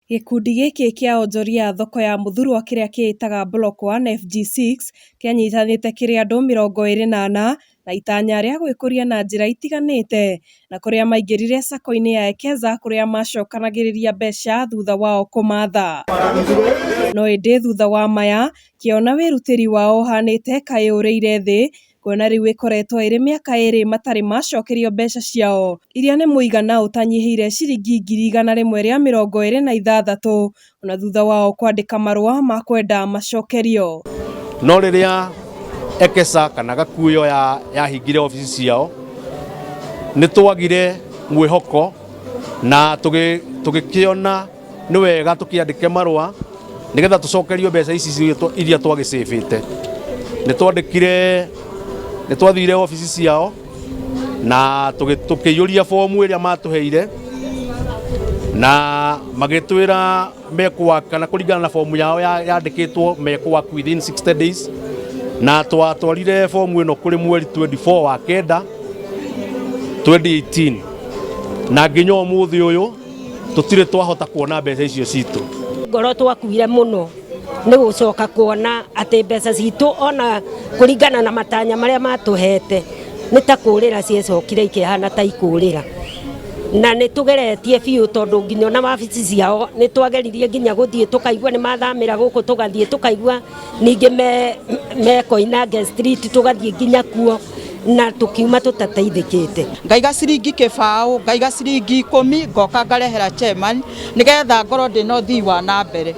Gĩkundi gĩkĩ kĩa onjoria a thoko ya Mũthurwa kĩrĩa kĩĩtaga Block 1 FG6 kĩanyitanĩte kĩrĩ andũ 24 na itanya rĩa gwĩkũria na njĩra itiganĩte na kũrĩa maingĩrire sacco-inĩ ya Ekeza kũrĩa macokanagĩrĩria mbeca thutha wao kũmatha. No ĩndĩ thutha wa maya kĩo na wĩrutĩri wao ũhanĩte kaĩ ũrĩire thĩ kuona rĩu ĩkoretwo ĩrĩ mĩaka ĩrĩ matarĩ macokerio mbeca ciao iria nĩ mũigana ũtanyihĩire ciringi 126,000 ona thutha wao kwandĩka marũa ma kwenda macokerio. No rĩrĩa Ekesa kana Gakuyo yahingire obici ciao nĩ twagire mwĩhoko na tũgĩkĩona nĩ wega tũkĩandĩke marũa nĩgetha tũcokerio mbeca ici iria twagĩcĩbĩte. Nĩ twandĩkire, nĩ twathire obici ciao na tũkĩiyũria bomu ĩrĩa matũheire na magĩtwĩra mekũwaka na kũringana na bomu yao yandĩkĩtwo mekũwaka within 60 days, na twatwarire bomu ĩno kũrĩ mweri 24 wa kenda 2018 na nginya ũmũthĩ ũyũ tũtirĩ twahota kuona mbeca icio citũ. Ngoro twakuire mũno nĩ gũcoka kuona atĩ mbeca citũ ona kũringana na matanya marĩa matũhete nĩ ta kũrĩra ciecokire ikĩhana ta ikũrĩra, na nĩ tũgeretie biũ tondũ nginya ona wabici ciao nĩ twageririe nginya gũthiĩ tũkaigua nĩ mathamĩra gũkũ, tũgathiĩ tũkaigua ningĩ me Koinange Street, tũgathiĩ nginya kuo na tũkiuma tũtateithĩkĩte. Ngaiga ciringi kĩbaũ, ngaiga ciringi 10, ngoka ngarehera chairman nĩgetha ngorwo ndĩna ũthii wa na mbere.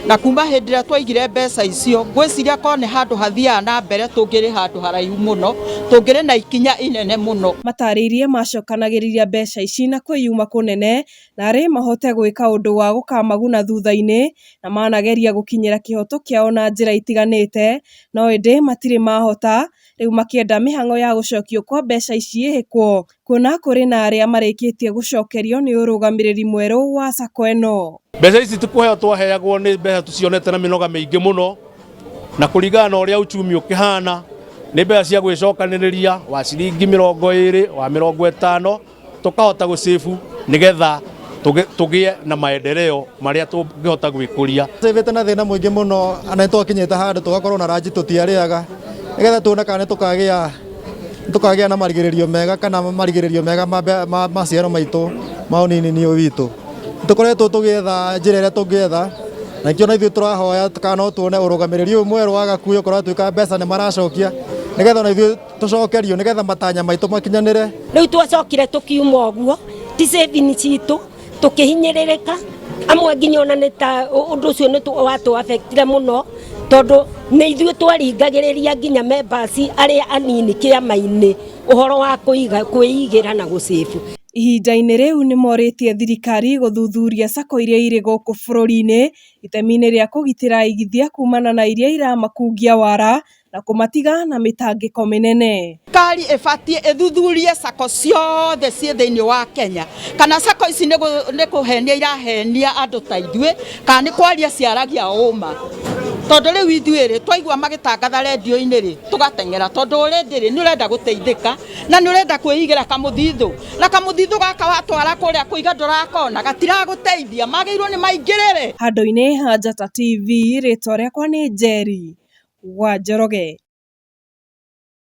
Na kuma hĩndĩ ĩrĩa twaigire mbeca icio, ngwĩciria korwo nĩ handũ hathiaga na mbere tũngĩrĩ handũ haraihu mũno, tũngĩrĩ na ikinya inene mũno. Matarĩirie macokanagĩrĩria mbeca ici na kwĩyuma kũnene na arĩ mahote gwĩka ũndũ wa gũkamaguna thutha-inĩ na manageria gũkinyĩra kĩhoto kĩao na njĩra itiganĩte no ĩndĩ matirĩ mahota. Rĩu makĩenda mĩhang'o ya gũcokio kwa mbeca ici ĩhĩkwo kuona kũrĩ na arĩa marĩkĩtie gũcokerio nĩ ũrũgamĩrĩri mwerũ wa sacco ĩno. Mbeca ici ti kũheo twaheagwo, nĩ mbeca tũcionete na mĩnoga mĩingĩ mũno, na kũringana na ũrĩa uchumi ũkĩhana nĩ mbeca cia gwĩcokanĩrĩria wa ciringi 20 wa 50 tũkahota gũcĩbu nĩgetha tũgĩe na maendeleo marĩa tũngĩhota gwĩkũria. Tũcĩbĩte na thĩna mũingĩ mũno na nĩtwakinyĩte handũ tũgakorwo na ranji tũtiarĩaga nĩgetha tuone kana nĩtũkagĩa na marigĩrĩrio mega kana marigĩrĩrio mega ma maciaro maitũ ma ũnini-inĩ ũyũ witũ. Nĩtũkoretwo tũgĩetha njĩra ĩrĩa tũngĩetha na nĩkĩo na ithuĩ tũrahoya kana no tuone ũrũgamĩrĩri ũyũ mwerũ wa Gakuyo kũratuĩka mbeca nĩ maracokia nĩgetha ona ithuĩ tũcokerio nĩgetha matanya maitũ makinyanĩre. Rĩu twacokire tũkiuma ũguo ti saving citũ tũkĩhinyĩrĩrĩka amwe nginya ona nĩ ta ũndũ ũcio nĩ watũ affectire mũno tondũ nĩ ithuĩ twaringagĩrĩria nginya members arĩa anini kĩama-inĩ ũhoro wa kwĩigĩra na gũcĩbu. Ihinda-inĩ rĩu nĩ morĩtie thirikari gũthuthuria sacco iria irĩ gũkũ bũrũri-inĩ itemi-inĩ rĩa kũgitĩra aigithia kumana na iria iramakungia wara na kũmatiga na mĩtangĩko mĩnene. Thirikari ĩbatiĩ ĩthuthurie sacco ciothe ciĩ thĩinĩ wa Kenya, kana sacco ici nĩ kũhenia irahenia andũ ta ithuĩ, kana nĩ kwaria ciaragia ũma. Tondũ rĩu ithuĩ rĩ, twaigua magĩtangatha rendio-inĩ rĩ, tũgateng'era, tondũ already rĩ, nĩ ũrenda gũteithĩka na nĩ ũrenda kwĩigĩra kamũthithũ, na kamũthithũ gaka watwara kũrĩa kũiga ndũrakona, gatiragũteithia, magĩrĩirwo nĩ maingĩrĩre. Handũ-inĩ ha Njata TV, rĩtwa rĩakwa nĩ Njeri wa Njoroge.